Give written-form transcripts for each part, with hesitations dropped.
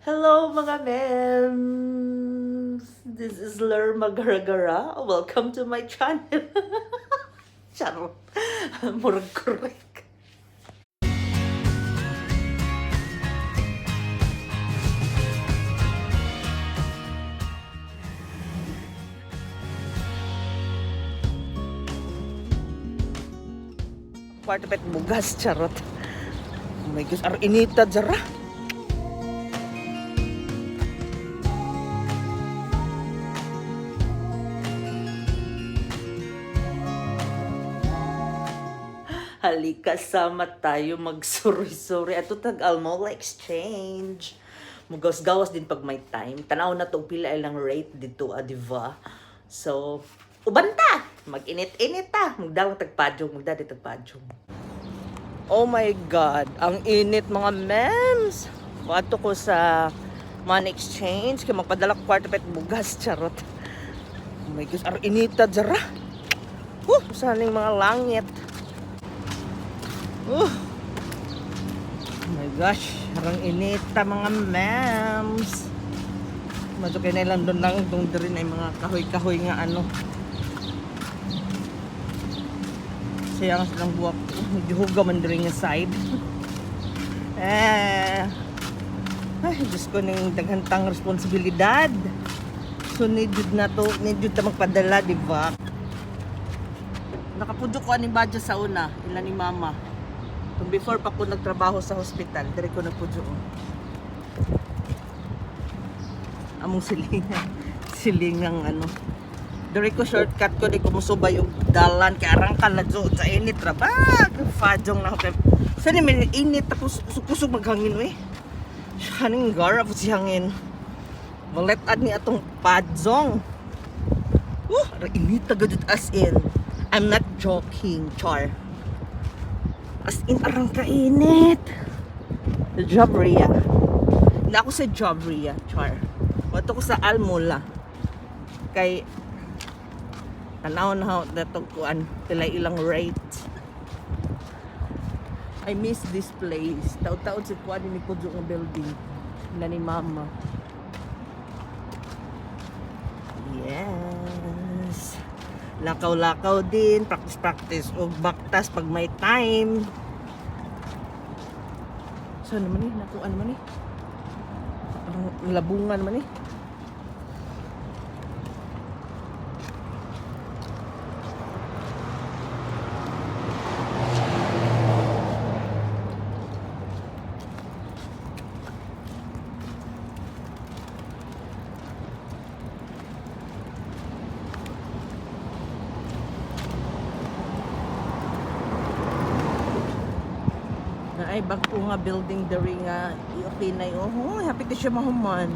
Hello, mga mems! This is Lerma Garagara. Welcome to my channel. Charot. Murag correct. Kwarto pet bugas, charot. Oh my gosh, ar inita jara. Halika, sama tayo magsuroy-suroy. Ato tag Almola Exchange. Mugawas-gawas din pag may time. Tanaw na to pila ilang rate dito, ah, di ba? So, uban ta! Mag-init-init ta! Magdawang tagpadyong, magdadi tagpadyong. Oh my God, ang init, mga mems. Bato ko sa money exchange kay magpadala ko kwarto pet bugas, charot. Oh my gosh, ar inita jara. Saning mga langit. Oh my gosh, arang inita, mga mems. Madyo kay na lang doon lang dong diri na yung mga kahoy-kahoy nga ano. Sayang silang buwak. Medyo huga man diri nga side. Eh. Ay, Diyos ko ning daghantang responsibilidad. So need jud na to, need jud ta magpadala, di ba? Nakapudyo ko aning badya sa una, ila ni mama. Kung before pa ko nagtrabaho sa hospital, dire ko nagpudyo. Among silingan, silingang ano. Dire ko shortcut ko, di ko musubay og dalan kay arang ka na sa init ra ba. Fajong na ako kay. Sa ni may init tapos kusog-kusog maghangin we. Haning gara po si hangin. Walet ad ni atong padzong. Init agad as in. I'm not joking, char. As in, arang kainit. Jobria. Na ako sa Jobria, char. Wato ko sa Almola. Kay tanaw na na itong kuan pila ilang rate. I miss this place. Taon-taon si kuan ni Kudyo nga building na ni mama. Yes. Lakaw-lakaw din, practice-practice og baktas pag may time. So naman eh, nakuan naman eh. Parang labungan naman eh. Na ay bag-o nga building diri nga i-okay na oh, oh happy ka siya mahuman.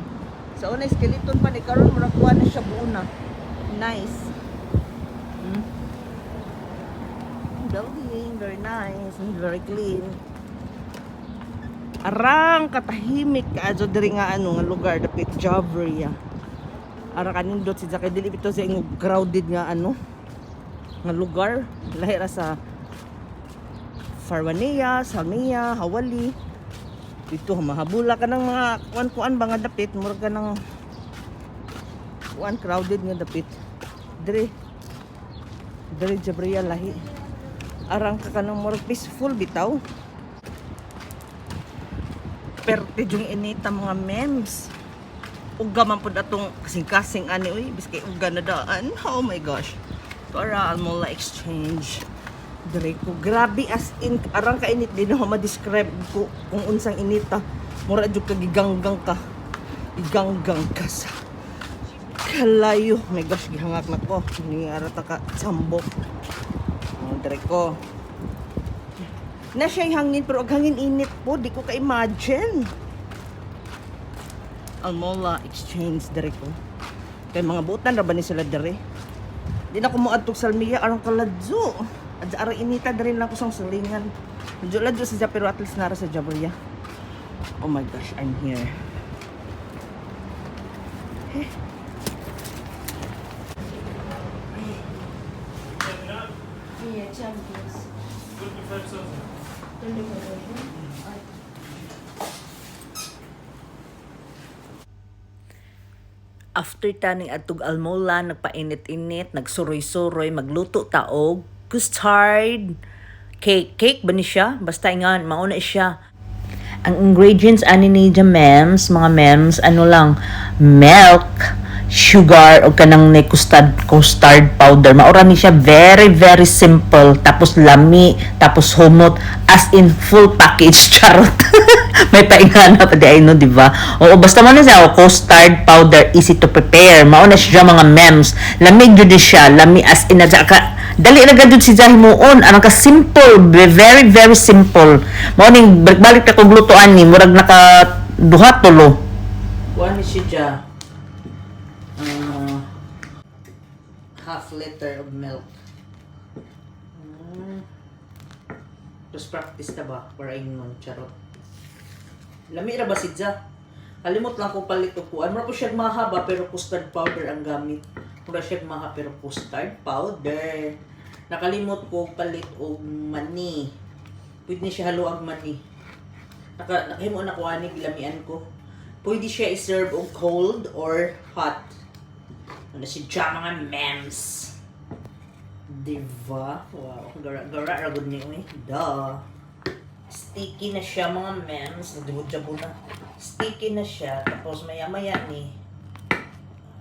Sa una skeleton pa ni, karon murag kuha na siya, buo na. Nice. Building very nice and very clean. Arang katahimik kaadyo diri nga ano nga lugar dapit Javria. Ara kanindot si kay dili bitaw sa ingog crowded nga ano nga lugar, lahi ra sa Farwania, Salmia, Hawali. Dito mahabula ka ng mga kuan-kuan ba nga dapit, murag ka ng kuan crowded nga dapit. Dire. Dire Jabria lahi. Arang ka kanang murag peaceful bitaw. Perte yung inita, mga mems. Uga man pud atong kasing-kasing ani uy, biskay uga na daan. Oh my gosh. Para Almola Exchange. Dire ko grabe, as in arang kainit, di na ako ma-describe ko kung unsang inita. Mura jud ka giganggang ka. Giganggang ka sa kalayo. Oh my gosh, gihangak na ko. Ni ara ta ka sambok. Oh, dire ko. Na siya'y hangin pero ang hangin init po, di ko ka-imagine. Almola Exchange dire ko. Kay mga butan ra ba ni sila dire? Di na ko moadtog Salmia, arang kaladyo. Ad arang inita diri lang ko sa salingan. Medyo ladyo siya pero at least nara sa Jabria. Oh my gosh, I'm here. Yeah, champions. 25,000. 25,000. After taning atug Almola, nagpainit-init, nagsuroy-suroy, magluto ta og custard cake. Cake ba ni siya? Basta ingan, mauna siya. Ang ingredients ani ni mems, mga mems, ano lang, milk, sugar, o kanang ni custard powder. Maura ni siya, very, very simple. Tapos lami, tapos humot, as in full package, charot. May paingana pa di ay no, di ba? Oo, basta man na siya, oh, custard powder, easy to prepare. Mauna siya, mga mems. Lami jud ni siya, lami as in, at saka, dali na gud siya himuon. Anong ka simple, very very simple. Mao ning balik-balik na kog lutuan ni murag naka duha tulo. Kuan ni siya, half liter of milk. Tapos practice na ba para ingon, charot. Lami ra ba siya? Kalimot lang ko palit og kuan. Mura po siya mahaba pero custard powder ang gamit. Mura siya maha pero custard powder. Nakalimot ko palit og mani. Pwede ni siya haluag mani. Nakahimo na ko ani, gilamian ko. Pwede siya i-serve og cold or hot. Ano siya, mga mems? Diba? Wow. Gara gara ra gud ni uy. Duh. Sticky na siya, mga mems. Nagdibod na. Sticky na siya. Tapos maya-maya ni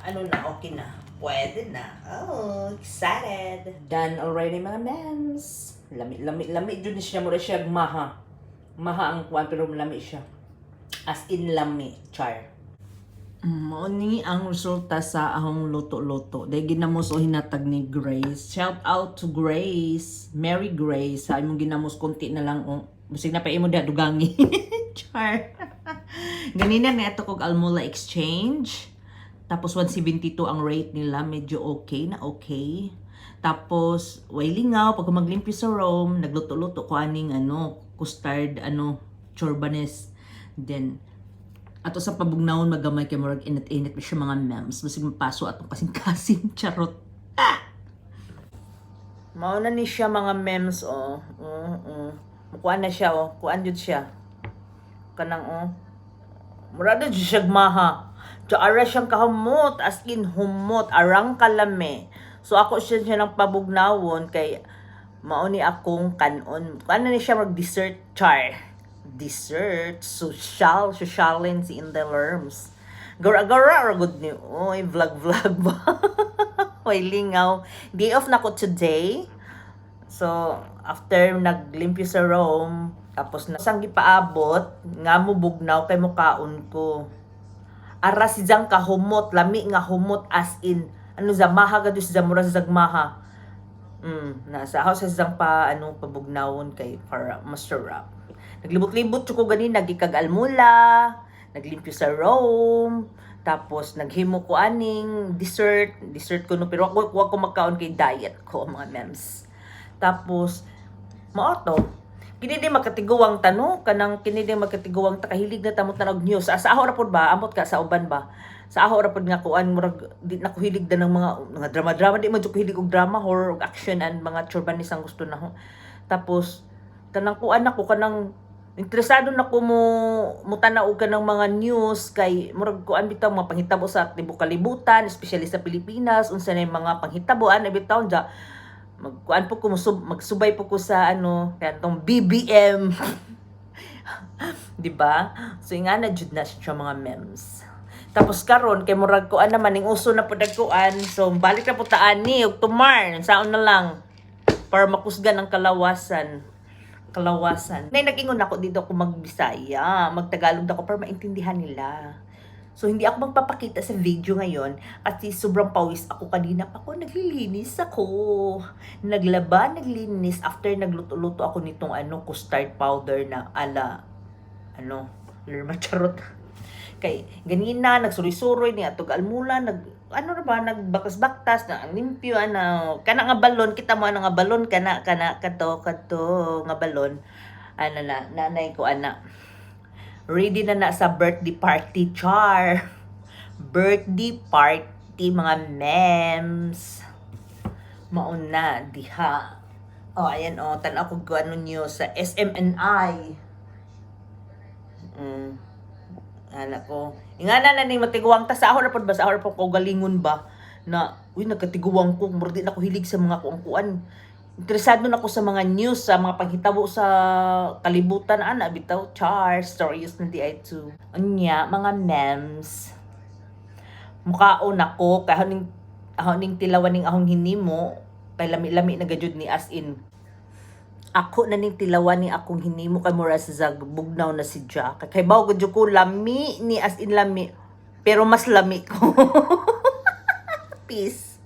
ano na, okay na. Pwede na. Oh, excited. Done already, mga mems. Lami, lami, lami. Jud ni siya. Mura siya maha. Maha ang kuan pero lami siya. As in lami. Char. Mao ni ang resulta sa ahong luto-luto. Dahil ginamos o hinatag ni Grace. Shout out to Grace. Mary Grace. Sa imong ginamos, konti na lang. Oh. Basig na pa imo diha dugangi. Char. Ganina nga ato kog Almola Exchange. Tapos 172 ang rate nila. Medyo okay na okay. Tapos, way lingaw, pag maglimpyo sa room, nagluto-luto ko aning ano, custard, ano, chorbanes. Then, ato sa pabugnawon magamay kay murag init-init pa siya, mga mems. Basig mapaso atong kasing-kasing, charot. Ah! Mao na ni siya, mga mems, oh. Mukuan na siya, oh. Kuan jud siya. Kanang oh. Mura na jud siya maha. Ara siyang kahumot, as in humot, arang kalame. So ako siya ng pabugnawon kay mao ni akong kanon. Kuan na ni siya mag dessert, char. Dessert, social, socialin si in the lerms. Gara-gara ra gud ni oy, vlog vlog ba. Way lingaw. Day off na ko today. So, after naglimpyo sa room, tapos na sang gipaabot, nga mo bugnaw kay mukaon ko. Ara si Jang kahumot, lami nga humot, as in, ano za maha gado si Zamura sa zagmaha. Nasa house sa Zang pa ano pabugnawon kay para masarap. Naglibot-libot ko ganina gikag Almula, naglimpyo sa room, tapos naghimo ko aning dessert, dessert ko no, pero ako wa ko magkaon kay diet ko, mga mems. Tapos mao to. Kini di makatiguang tano kanang kini di magkatiguang ta, kahilig na tamot na news. Sa aho ra pod ba, amot ka sa uban ba. Sa aho ra pod nga kuan, murag di na ko hilig na ng mga drama-drama, di man jud ko hilig og drama, horror ug action and mga churbanis ang gusto na ho. Tapos kanang kuan ako, kanang interesado na ko mo mutanaw og kanang mga news kay murag kuan bitaw, mga panghitabo sa tibuok kalibutan, especially sa Pilipinas, unsa na yung mga panghitaboan bitaw dya. Magkuan po ko, magsubay po ko sa ano kantong BBM, di ba? So nga na jud na siya, mga mems. Tapos karon kay murag kuan naman ning uso na pud ang kuan, so balik na po ta ani og tumar saon na lang para makusgan ang kalawasan kalawasan. Nay nag-ingon ako dito ako magbisaya, magtagalog ako para maintindihan nila. So, hindi ako magpapakita sa video ngayon kasi sobrang pawis ako kanina pa ako. Naglilinis ako. Naglaba, naglinis. After nagluto-luto ako nitong ano, custard powder na ala, ano, lerma, charot. Kay, ganina, nagsuroy-suroy ni atog Almula, nag, ano ra ba, nagbakas-baktas, na ang limpyo, ano, kana nga balon, kita mo ano nga balon, kana, kana, kato, kato, nga balon, ano na, nanay ko, ana, ready na na sa birthday party, char. Birthday party, mga mems. Mauna, diha. Oh, ayan oh, tan-aw ko ano niyo sa SMNI. Ana ko. Ingana na ning matiguang ta sa ako na pod ba, sa ako na pod ko galingon ba na uy, nagkatiguang ko, murag di na ko hilig sa mga kuang-kuan. Interesado na ko sa mga news, sa mga panghitabo sa kalibutan ana bitaw. Char, stories na di ay to. Unya, mga mems, mukaon ako kay ning tilawan ning ahong hinimo kay lami-lami na gajud ni, as in ako na ning tilawan ni akong hinimo kay mura sa zag bugnaw na si Jack. Kay bawo gud ko lami ni, as in lami. Pero mas lami ko. Peace.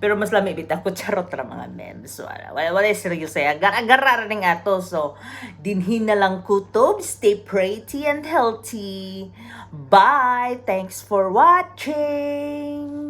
Pero mas lami bitaw ko, charot ra, mga mems. Wala wala, wala seryoso ya. Gara-gara ning ato. So dinhi na lang, kutob. Stay pretty and healthy. Bye. Thanks for watching.